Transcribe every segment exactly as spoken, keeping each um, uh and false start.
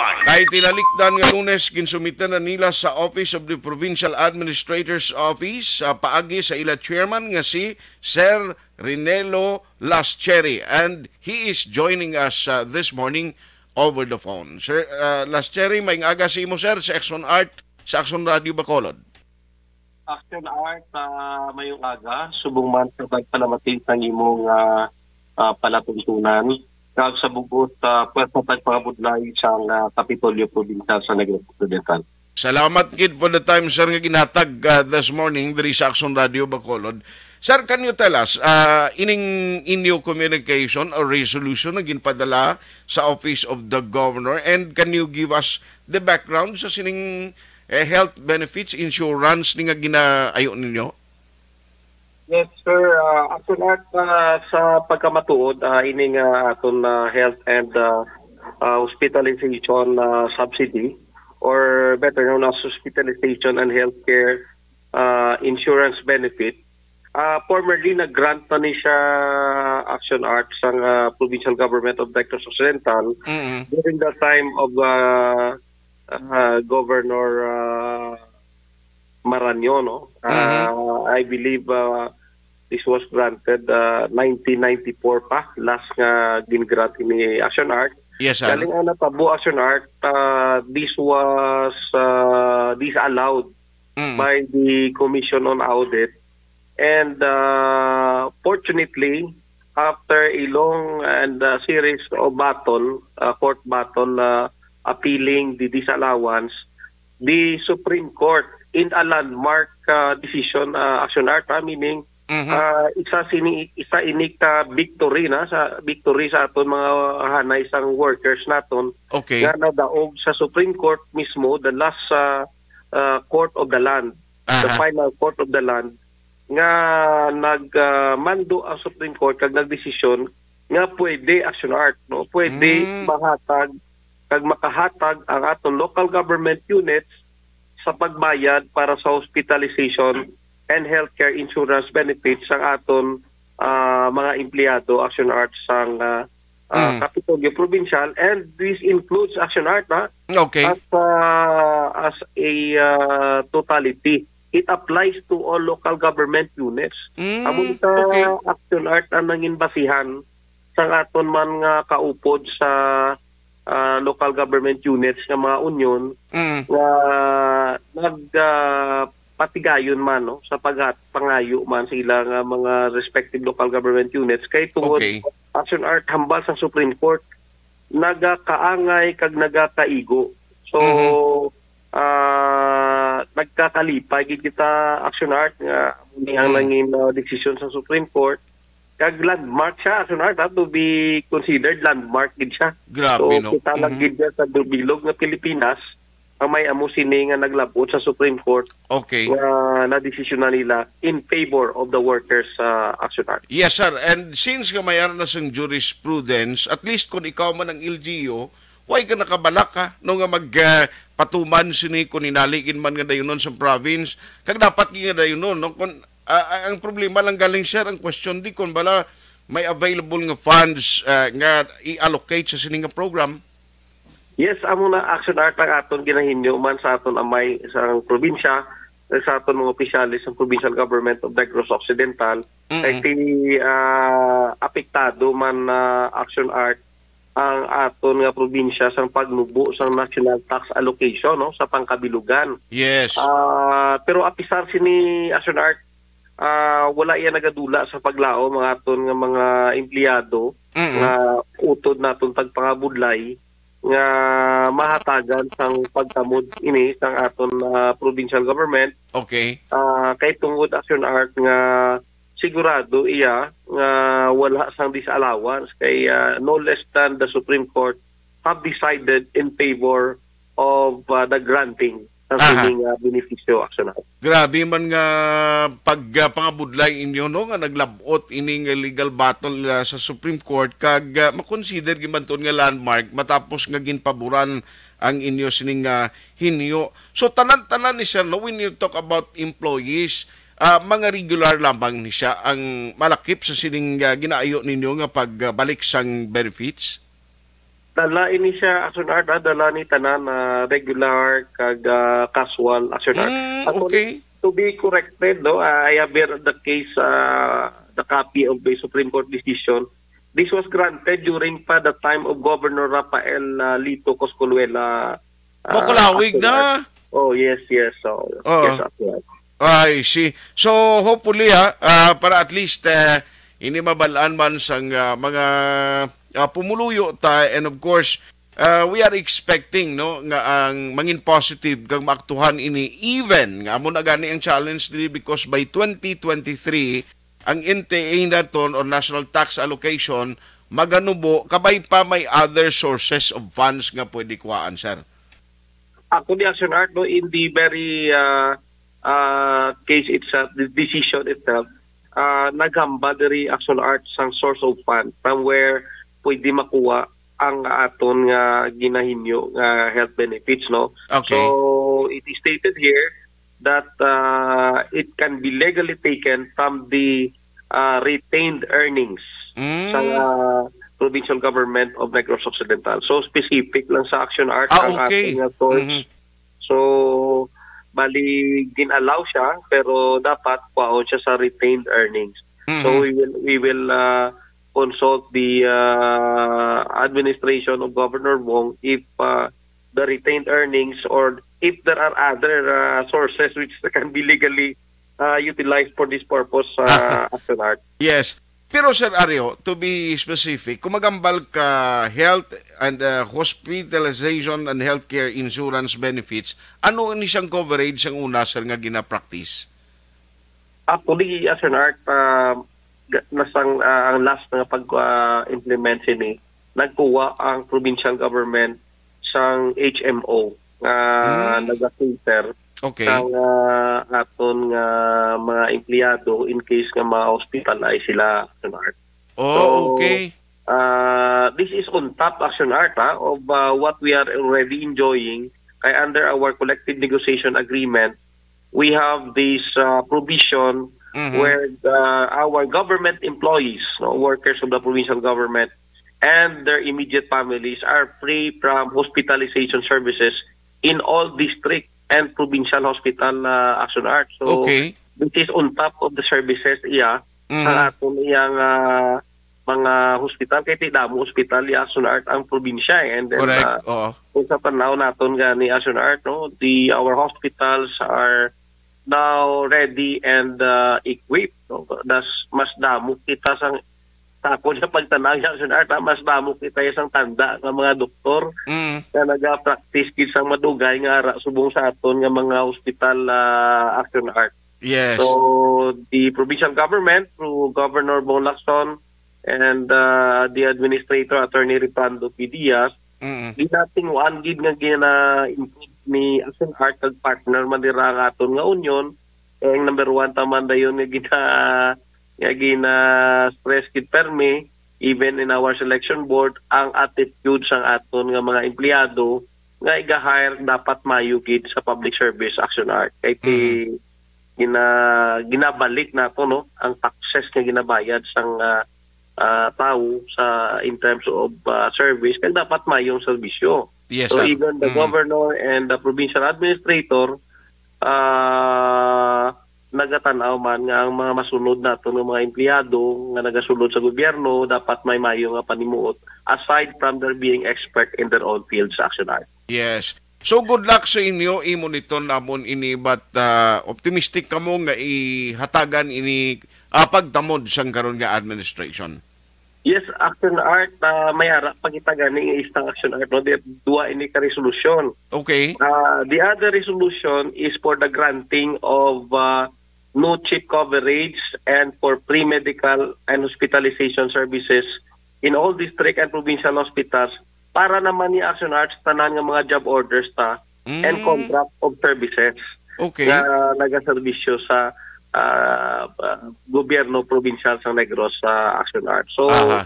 Kay tinalikdan nga Lunes, ginsumite na nila sa Office of the Provincial Administrator's Office, ah, paagi sa ila chairman nga si Sir Rinelo Lascheri, and he is joining us, ah, this morning over the phone. Sir, ah, Lascheri, maayong aga sa imo, sir, sa Action Art, sa Action Radio Bacolod. Action Art, ah, mayong aga. Subong man sa pagpalamati sa imong, ah, ah, palatuntunan kag sa bug-os, ah, pagpapagpangabudlay sang, ah, Kapitolyo Provincial sa Negros Occidental. Salamat gid for the time, sir, nga ginhatag, ah, this morning diri sa Action Radio Bacolod. Sir, can you tell us, ah, ining inyo communication or resolution na ginpadala sa Office of the Governor, and can you give us the background sa sining, eh, health benefits insurance ni nga ginaayo ninyo? Yes, sir. Ah, Action Art, ah, sa pagkamatuod, ah, ini nga aton, ah, health and, ah, ah, hospitalization, ah, subsidy, or better known as hospitalization and healthcare, ah, insurance benefit. Ah, formerly, nag-grant na ni siya, Action Art, sang, ah, Provincial Government of Negros Occidental Mm-mm. during the time of, ah, ah, Governor, ah, Marañon, no? Mm-hmm. Ah, I believe, ah, this was granted, ah, nineteen ninety-four pa, last nga gin-grant ni Action Art. Yes, sir. Galing ang natabo, Action Art, ah, this was, ah, disallowed Mm. by the Commission on Audit. And, ah, fortunately, after a long and, ah, series of battle, ah, court battle, ah, appealing the disallowance, the Supreme Court, in a landmark, ah, decision, ah, Action Art, ah, meaning, Mhm. ah, isa sini, isa ini ka victory na sa, victory sa aton mga hanay sang workers naton Okay. nga nadaog sa Supreme Court mismo, the last, ah, ah, court of the land, the Aha. final court of the land, nga nag, ah, mando ang Supreme Court kag nagdesisyon nga pwede, Action Art, no? Pwede Mm. mahatag kag makahatag ang aton local government units sa pagbayad para sa hospitalization and healthcare insurance benefits sang aton, ah, mga empleyado, Action Art, sang, ah, ah, Mm. Kapitolyo Provincial, and this includes, Action Art, ha, Okay. as, ah, as a, ah, totality. It applies to all local government units. Mm, Amo sa okay. Action Art ang nangin basihan sang aton man nga kaupod sa, ah, local government units nga mga union Mm. nga nag, ah, patigayon man, no, sa paghat-, pangayo man sa ila nga mga respective local government units kay tungod Okay. Action Art hambal sa Supreme Court, nagakaangay kag nagakaigo. So, Mhm. ah, nagkakalipay gid kita, Action Art, nga amo ni ang Mm. nangin, ah, desisyon sa Supreme Court. Kag landmark siya, Action Art, ha, to be considered landmark gid siya. Grabe, So, no? kita lang Mhm. gid siya sa bilog nga Pilipinas, ang may amo sini nga naglab-ot sa Supreme Court Okay. nga nadesisyonan nila in favor of the workers sa Action Art. Yes, sir. And since nga may ara na sang jurisprudence, at least kung ikaw man ang L G U, why ka nakabalak, ha? No, nga mag, ah, patuman sini kung inaligin man nga dayunon sa province, kag dapat nga dayunon, no? Kung, ah, ang problema lang galing, sir, ang question di kung bala may available nga funds, ah, nga i-allocate sa sini nga program. Yes, amo na, Action Art, ang aton ginahinyo man sa aton amay sa probinsya, sa aton mga opisyales sa Provincial Government of Negros Occidental, Mm-mm. kay ti, ah, apektado man na, Action Art, ang aton nga probinsya sang pagnubo sang national tax allocation, no, sa pangkabilugan. Yes. Ah, pero apisar sini, Action Art, ah, wala iya nagadula sa paglaom ang aton nga mga empleyado Mm-mm. nga utod naton tagpangabudlay nga mahatagan sang pagtamod ini sang aton, ah, provincial government. Okay. Ah, kay tungod, Action Art, nga sigurado iya nga wala sang disallowance kay, ah, no less than the Supreme Court have decided in favor of, ah, the granting sa Aha. sining, ah, benepisyo, Action Art. Grabe man nga pag, ah, pangabudlay inyo, no, nga naglab-ot ini nga legal battle, ah, sa Supreme Court kag, ah, makonsider gibanton nga landmark matapos nga ginpaboran ang inyo sining, ah, hinyo. So, tanan-tanan ni, sir, no, when you talk about employees, ah, mga regular lamang ni siya ang malakip sa sining, ah, ginaayo ninyo nga pagbalik sang benefits? Dala ini siya, Action Art, ah, dala ni tanan, ah, regular kag, ah, casual, Action Art. Mm, Actually, okay. To be corrected, no, ah, I have heard the case, ah, the copy of the Supreme Court decision. This was granted during pa the time of Governor Rafael, ah, Lito Cosculuela, ah, Makulawig Action na. Art. Oh, yes, yes. So, Oh. yes, Action Art. I see. So, hopefully, ha, ah, para at least, eh, hindi mabalaan man sang, ah, mga, ah, pumuluyo ta. And of course, ah, we are expecting, no, nga ang mangin positive kag maaktuhan ini, even nga amo na gani ang challenge diri, because by twenty twenty-three, ang N T A naton or National Tax Allocation maganubo, kabay pa may other sources of funds nga pwede kuhaan, sir. Ako di, Action Art, no, in the very, ah, ah, case itself, the decision itself, ah, naghambal diri, Action Art, sang source of fund from where pwede makuha ang aton nga ginahinyo nga health benefits, no? Okay. So, it is stated here that, ah, it can be legally taken from the, ah, retained earnings Mm. sa, ah, provincial government of Negros Occidental. So, specific lang sa Action Art Ah, ang okay. aton nga source. Mhm. So, bali, gin-allow siya, pero dapat kwaon siya sa retained earnings. So, Mhm. we will, we will, ah, consult the, ah, administration of Governor Bong if, ah, the retained earnings or if there are other, ah, sources which can be legally, ah, utilized for this purpose, ah, Action Art. Yes. Pero, Sir Ario, to be specific, kung magambal ka health and, uh, hospitalization and healthcare insurance benefits, ano ni siyang coverage sang una, sir, nga gina-practice? Actually, Action Art, ah, ga-, nasang, ah, ang last nga pag, ah, implement sini, nagkuha ang provincial government sang H M O nga Hmm. naga-cater Okay. sang, ah, aton nga mga empleyado in case nga ma-hospitalize sila, Action Art. Oh, So, okay. ah, this is on top, Action Art, ha, of, ah, what we are already enjoying. Kay under our collective negotiation agreement, we have this, ah, provision Mhm. where the, our government employees, no, workers of the provincial government, and their immediate families are free from hospitalization services in all district and provincial hospital, ah, Action Art. So, Okay. this is on top of the services, iya, Mhm. sa aton iyang, ah, mga hospital, kay ti damo hospital, iya, Action Art, ang probinsya, eh. And then, Correct. ah, Oo. kung sa panahon naton gani, Action Art, no, the, our hospitals are now ready and, ah, equipped, no? Das, mas damo kita sang, sa ako niya pagtanaw niya, Action Art, ah, mas damo kita sang tanda nga mga doktor Mm. nga naga-practice gid sang madugay nga ara subong sa aton nga mga hospital, ah, Action Art. Yes. So, the provincial government through Governor Bong Lacson and, uh, the administrator, Attorney Reprando P. Diaz, Mm. ginatinguan gid nga gina-improve ni Action Art kag partner man dira ang aton nga union. Kay ang number one ta man dayon nga gina-, nga gina-stress gid permi, even in our selection board, ang attitude sang aton nga mga empleyado nga iga-hire dapat mayo gid sa public service, Action Art. Kay ti Mm. gina-, ginabalik nato, no, ang taxes nga ginabayad sang, ah, ah, tawo sa, in terms of, ah, service, kag dapat mayo ang serbisyo. Yes, So, sir. even the Mm. governor and the provincial administrator, ah, nagatan-aw man nga ang mga masunod nato nga mga empleyado nga nagasulod sa gobyerno dapat may mayo nga panimuot, aside from their being expert in their own fields, Action Art. Yes. So, good luck sa inyo. I-monitor namon ini, but, ah, optimistic kamo nga ihatagan ini, ah, pagtamod sang karon nga administration. Yes, Action Art, ah, may ara pa kita gani nga isang Action Art, no? Di, duwa ini ka resolution. Okay. Ah, the other resolution is for the granting of, ah, no cheap coverage and for free medical and hospitalization services in all district and provincial hospitals para naman ni Action Arts tanan nga mga job orders ta and Mm. contract of services Okay. nga nagaserbisyo sa, ah, ah, gobyerno probinsyal sa Negros sa Action Arts. So, Aha.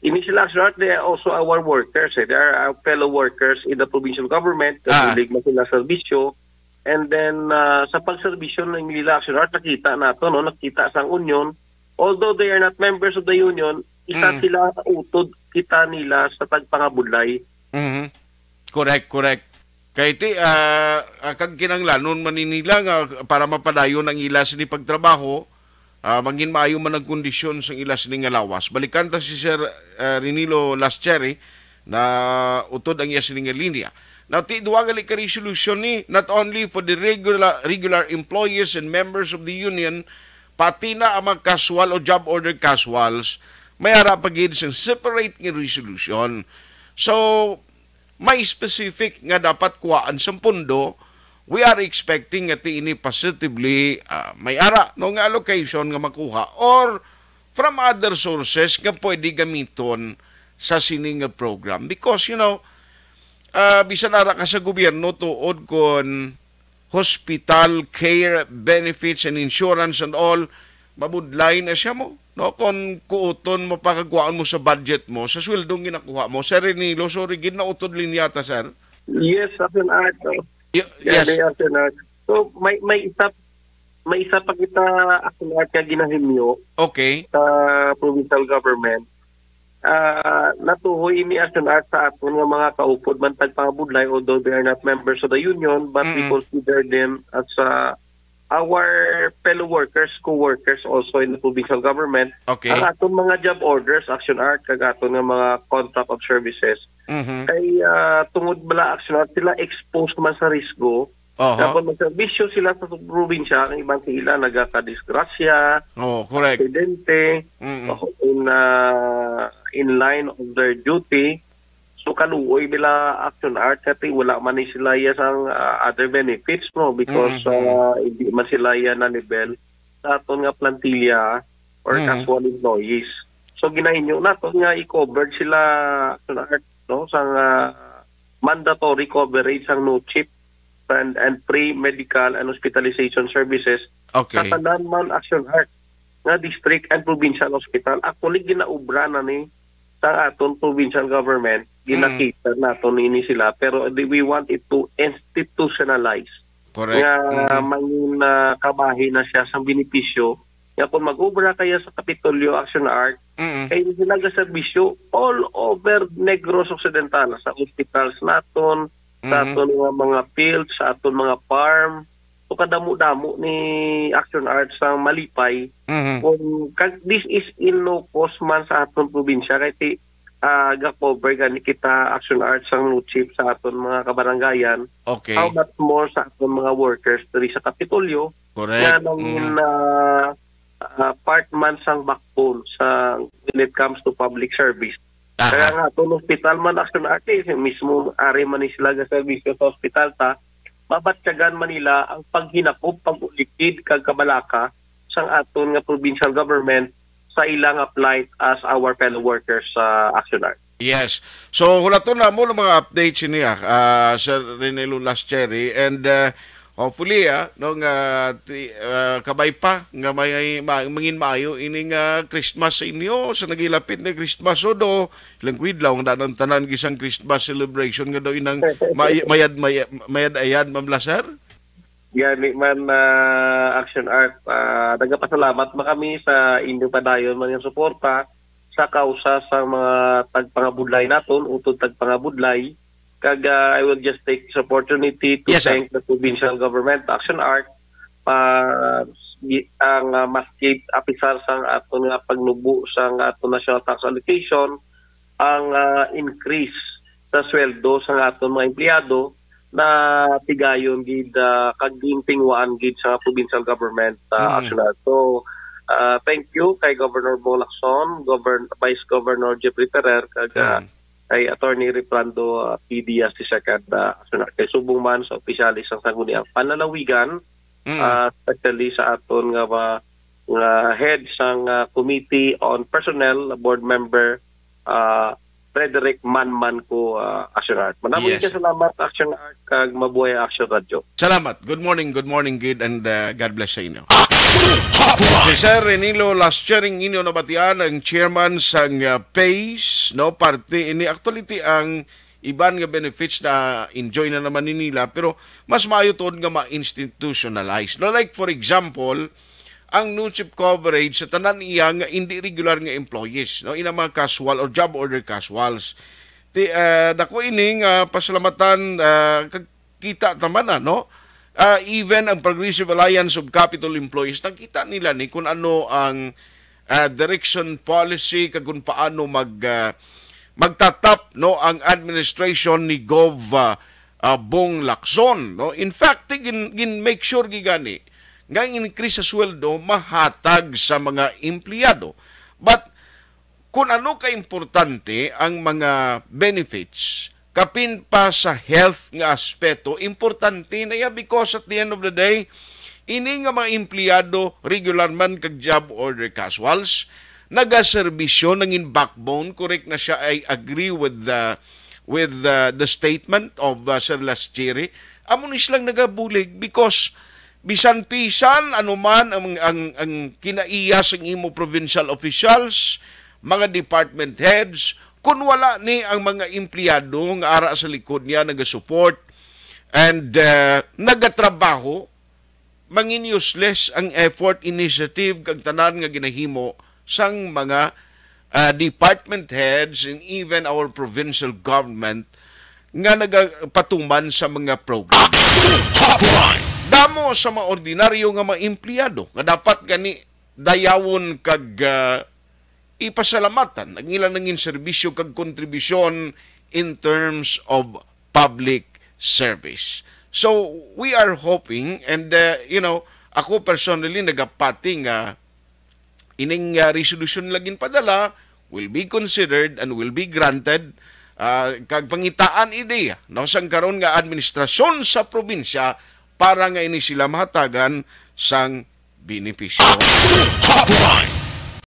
ini sila Action Arts, they are also our workers, eh. They are our fellow workers in the provincial government. Ah. Kabulig man sila serbisyo. And then, ah, sa pagserbisyo ng nila Action Arts, nakita nato, no? Nakita sa union. Although they are not members of the union, isa Mm. sila sa utod kita nila sa tagpangabudlay Mhm. Correct, correct. Kay ti, ah, ah, kag kinahanglanon man ni nila nga para mapadayon ang ila sini pagtrabaho, ah, mangin maayo man ang kondisyon sang ila sini nga lawas. Balikan ta si Sir, ah, Renilo Lascheri na utod ang iya sini nga linya. Now, ti duwa gali ka resolution ni, not only for the regular, regular employees and members of the union, pati na ang mga casual o job order casuals, may ara pa gid sing separate nga resolution. So, may specific nga dapat kuhaan sang pondo, we are expecting nga ti ini positively, ah, may ara, no, nga allocation nga makuha or from other sources nga pwede gamiton sa sini nga program. Because, you know, ah, bisan ara ka sa gobyerno tuod kon hospital care benefits and insurance and all, mabudlay na siya mo. No, kung kuuton mo, pagkakuhaan mo sa budget mo, sa sweldo nga ginakuha mo, sa Renilo, sorry, gid nautod linya ta, sir. Yes, Action Art. Oh. Y- Yan yes. Ay Action Art. So, may, may isa, may isa pa kita Action Art nga ginahimyo Okay. Sa provincial government. Ah, natuhoy ini Action Art sa aton nga mga kaupod man tagpangabudlay, although they are not members of the union, but we Mm-mm. consider them as, ah, our fellow workers, co-workers also in the provincial government. Okay. Ang aton mga job orders, Action Art, kag aton nga mga contract of services, Mhm. Kay, ah, tungod bala, Action Art, sila exposed man sa risgo. Oho. Dapat magserbisyo sila sa probinsya, ang iban sa ila nagakadisgrasya, Oh, correct. Aksidente, Mm-mm. in, ah, in line of their duty. So, kaluoy nila Action Art, kati wala man ni sila iya sang, ah, other benefits, no? Because, Mm-mm. ah, hindi man sila iya na-level sa aton nga plantilla or Mm-hmm. casual employees. So, ginahinyo nato nga i-cover sila, Action Art, no, sang, ah, mandatory coverage sang NOCHIP and, and free medical and hospitalization services Okay. sa tanan man, Action Art, nga district and provincial hospital. Actually, ginaobra na ni sa aton provincial government, Mm. gina-cater nato nini sila, pero di, we want it to institutionalize Correct. nga Mm-hmm. mangin, ah, kabahin na siya sang benepisyo. Nga kung mag-obra kaya sa Kapitolyo, Action Art, Mm-hmm. kay sila gaserbisyo all over Negros Occidental, sa hospitals naton, sa Mm-hmm. aton nga mga fields, sa aton mga farm. So, kadamo-damo ni Action Art sang malipay. Mm-hmm. Kung kag, this is in no cost man sa aton probinsya, kay ti, ah, ga-cover gani kita Action Art sang NOCHIP sa aton mga kabarangayan. Okay. How much more sa aton mga workers diri sa Kapitolyo Correct. nga nangin, Mm. ah, ah, part man sang backbone sa when it comes to public service. Aha. Kaya nga, kung hospital man, Action Art, eh, mismo ari man ni sila ga serbisyo sa hospital ta, mabatyagan man nila ang paghinakop, pag-ulikid, kag kabalaka sang aton nga provincial government sa ilang plight as our fellow workers sa Action Art. Yes. So, hulaton na mo ang mga updates niya, ah, Sir Renelo Lascheri. And, ah, hopefully, ah, no, nga ti-, ah, kabay pa nga may ma-, mangin maayo ining, ah, Christmas sa inyo, sa nagilapit na Christmas. So, do, ilang kuyog lang ang danang tanan gisang Christmas celebration nga daw inang may-, mayad, may-, mayad-ayad, Ma'am Lasar? Gani man, ah, Action Art, ah, nagapasalamat man kami sa inyo padayon man nga suporta sa kausa sa mga tagpangabudlay naton, utod tagpangabudlay. Kag, ah, I will just take this opportunity to Yes, sir. thank the provincial government, Action Art, pa, ang, ah, maski apisar sang aton nga pagnubo sang aton national tax allocation, ang, ah, increase sa sweldo sang aton mga empleyado na tigayon gid, ah, kag gintinguhaan gid sa provincial government, ah, Mm. Action Art. So, ah, thank you kay Governor Bong Lacson, Govern-, Vice Governor Jeffrey Ferrer, kag, ah, Mm. kay Attorney Reprando, ah, P D as the second, ah, Action Art. Kay subong man sa opisyales sang Sangguniang Panlalawigan, Mm. ah, especially sa aton nga mga, nga head sang, ah, Committee on Personnel, Board Member, ah, Frederick Manman ko, ah, Action Art. Madamo Yes. ka salamat, Action Art, kag mabuhay Action Radio. Salamat. Good morning, good morning, gid, and, ah, God bless sa inyo. Si Sir Renilo Laschering inyo nabatian, ang chairman sang, ah, PACE, no? Parte ini, actually, ti ang iban nga benefits na enjoy na naman ni nila, pero mas maayo tuod nga ma-institutionalize. No, like, for example, ang NOCHIP coverage sa tanan iya nga hindi regular nga employees, no, ina mga casual or job order casuals. Ti, ah, dako ini nga pasalamatan, ah, kag kita ta man, ano? Ah, even ang Progressive Alliance of Capitol Employees, nakita nila ni kung ano ang, ah, direction policy kag kung paano mag, ah, magtatap, no, ang administration ni Gov, ah, ah, Bong Lacson, no? In fact, gin, gin make sure gid gani nga ang increase sa sweldo mahatag sa mga empleyado. But kung ano ka importante ang mga benefits, kapin pa sa health nga aspeto, importante na iya, because at the end of the day, ini nga mga empleyado, regular man kag job order casuals, nagaserbisyo, nangin backbone, correct na siya, I agree with the, with the, the statement of, uh, Sir Laschiri. Amo ni silang nagabulig because bisan pisan ano man ang, ang, ang kinaiya sang imo provincial officials, mga department heads, kung wala ni ang mga empleyado nga ara sa likod niya nagasupport and, uh, nagatrabaho, mangin useless ang effort, initiative, kag tanan nga ginahimo sang mga, ah, department heads and even our provincial government nga nagapatuman sa mga program. Hotline! Damo sa mga ordinaryo nga mga empleyado nga dapat gani dayawon kag, ah, ipasalamatan ang ilang nangin serbisyo kag kontribusyon in terms of public service. So, we are hoping, and, uh, you know, ako personally nagapati nga ining, uh, resolution lagi padala will be considered and will be granted, uh, kag pangitaan ideya, no, sang karon nga administrasyon sa probinsya para nga ini sila mahatagan sang benepisyo. Hotline!